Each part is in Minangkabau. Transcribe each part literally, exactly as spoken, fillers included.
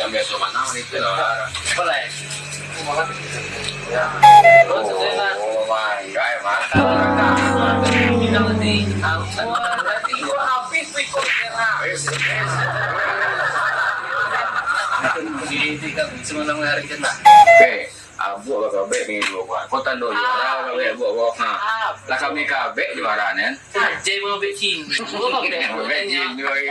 Yang biasa mana itu lah. Apa lah? Ya. Oh, mangga ya, Mak. Kalau kakak, kakak, kakak, nanti gua habis pikul kena. Habis, habis. Jadi, itu kan semua nama hari kena. Oke. Abuak bakabek ni dulu, Pak. Kau tando juara bakabek abuak, Pak. Ha. Lah kami kabek juara ni, kan? Saja bakabek Cino. Bakabek Cino lagi.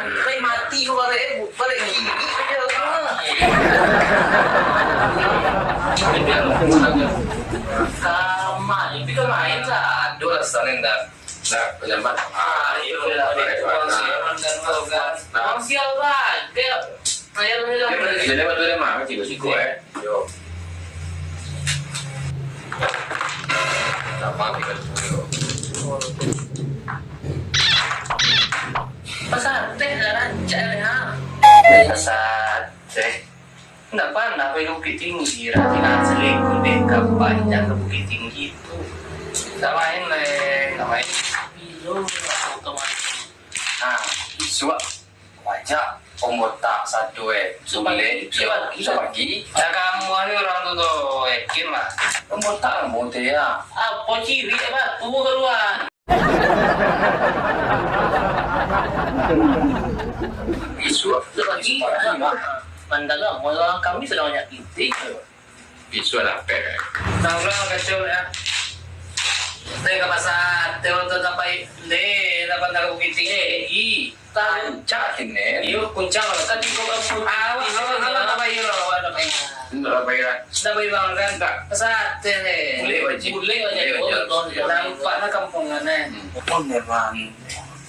Sampai mati kau balik, eh, balik gini saja. Sama, tapi kau main lah. Aduh, lah, sana dah. Nah, pejabat. Ah, iyo, iyo, iyo. Nah. Sial, Bang. Kayak, kayak lu bilang. Jadi, apa tu dia, Mak? Cikgu-cikgu, eh. Yo. Sama, tiga puluh. Pasal teh dah rancak, ya. Pasal teh. Ndak panah pai ka Bukittinggi, rati nan salekun dek ka panjang ka Bukittinggi tu. Ndak main, leh, ndak main. Bilo lah kau main? Nah, isuak ajak Om Botak satu, eh. Isuak pagi, isuak pagi. Isuak pagi. Cak kamu ni urang tu, tu, yakin lah. Om Botak lah, Om Botak, ya. Apo ciri, eh, batu kalua? Isuak lagi. Mandala, malah kami sadang banyak titik. Isuak lapeh. Tangga kacau ya. Teh ka pasar, teh untuk tapai, deh, lapan taruh titik. Eh, i. Rancak kini. Iyo, kuncang lah. Tadi kau kan pun. Awak, awak, awak tak bayar lah, awak tak bayar. Ndak lah bayar. Ndak bayar bang kan? Ndak. Pasal teh ni. Bulik wajib. Bulik wajib. Bulik wajib. Nampak lah kampung kan, eh. Hmm. Oh, memang.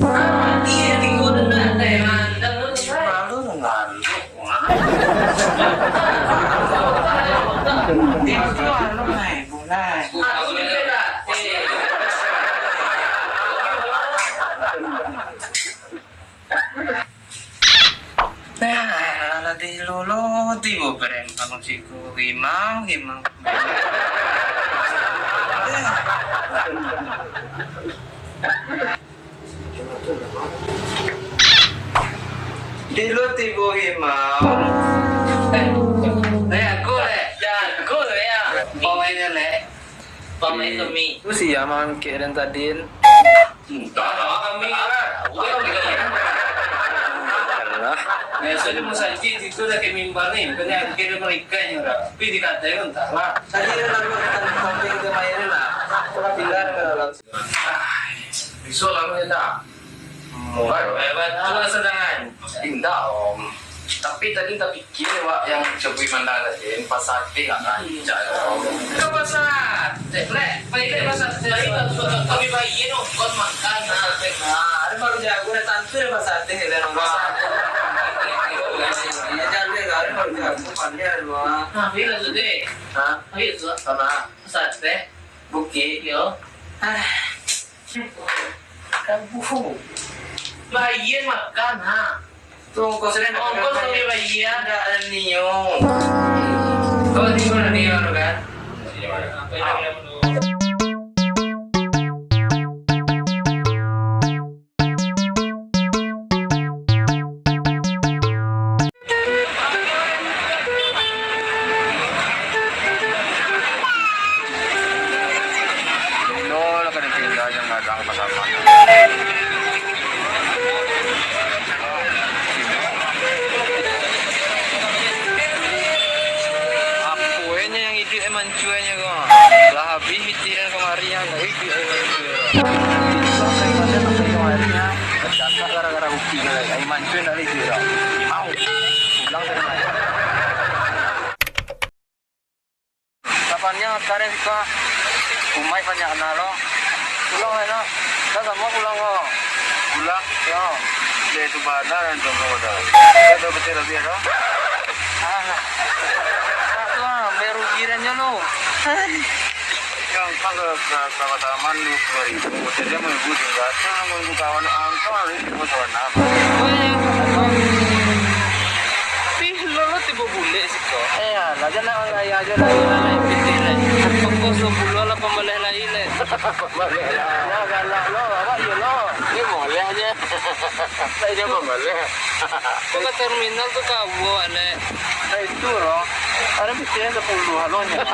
Ah, iya, di kau dengar, teh, man. Dah lu dengar. Malu ngaluk, wah. Itu anu, naik, bulan. Ah, aku dengar tak? Eh. Nah, lah di lolo tibo preman siku, Imam, Imam. Di lo tibo Imam. Eh, eh, aku, eh. Ya, aku, ya. Pemainnya, leh. Pamai kami. Itu sih ya, mangkik dan tadin. Entah lah, kami lah. Alah. Biasanya musajik itu dah kayak mimbar ni, bukannya kira mereka yang udah. Tapi dikatain entah lah. Tadi ada lagu tentang samping ke main lah. Aku bilang ke dalam. Ah, besok lalu ya tak? Murah, eh, bantu lah sedangan. Indah, Om. Tapi tadi tapi Kiro, Wak, yang Cokui Mandang tadi, pasar teh lah, kan? Iya. Cak, oh. Kan pasar teh, Lek. Baik, Lek, pasar teh. Baik, Lek, kami bayar, no. Kon makan, nah. Nah, ada baru jago, dah tantu dah pasar teh, dah, no. Pasar teh. Iya, jangan, Lek, ada baru jago, pandai, Lek. Nah, bila tu, Dek? Hah? Ayo, tu. Sama. Pasar teh. Bukit. Yo. Ah. Kabu. Bayar makan, ha. Tu ongkos kan? Ongkos kami bayar. Ndak ada nio. Kau di mana ni, Wan, kan? Apa yang dia menurut? Indo lah kada pindah, jangan gadang pasaman. Apo nyo yang iduik, eh, mancuanyo ko? Lah habis pitih dan kamari, yang iduik, eh, mancuan. Pitih dan kamari, yang bacakak gara-gara kopi, ai mancuan dari iduik dah. Mau pulang dari mana? Kapannya karen suka umaik banyak kena lo. Pulang lah, nak. Dah sama pulang lo. Pulang? Yo. Dia itu bana dan tunggu dah. Kita betul lebih dah. Ah. Satu ah, bayar rugi dan lo. Mangga ka, ka Pataman dua puluh ribu, jadi minggu tingga tu, minggu kawan angkau hari tigo sabanam. Weh, pih lo lo tibo bulek siko. Eh, alah, jan nak gaya ajo lai, lah, lai pitih lai. Pokok sapuluah lah pambaleh lai, lai. Pambaleh lah. Lah, galak lo, awak iyo lo. Ni moleh je. Lah, iyo pambaleh. Kok ka terminal tu kawo, Alek? Nah, itu lo. Ada pitih sapuluah lo nya.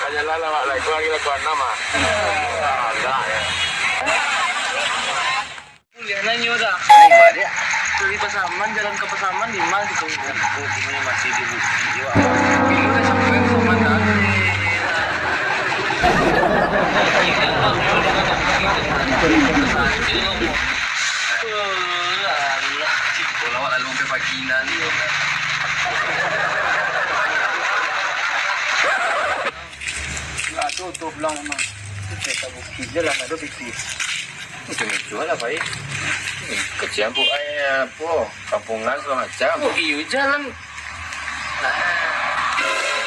Ajalah lah, Mak, lah. Itu lagi laku anam, ah. Agak, ya. Kuliah nanyo dah. Dari Pasaman, jalan ka Pasaman di mana situ? Itu kini masih di Bukik juga. Itu dah sampai Pasaman dah. Alah, cik, kalau awak lalu sampai pagi nanti. Lah, tu, tu pulang memang. Tu cerita Bukik je lah, nak ada fikir. Itu micu lah, Pai. Kecil aku, ai, apo, kampungan segala macam. Oh, iyo, jalan. Nah,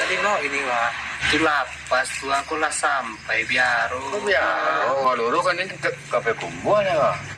tadi mau gini, Wak. Itulah pas tu aku lah sampai Biaro. Oh, Biaro. Wah, lurus kan ini ke, ke Payakumbuah lah, Wak.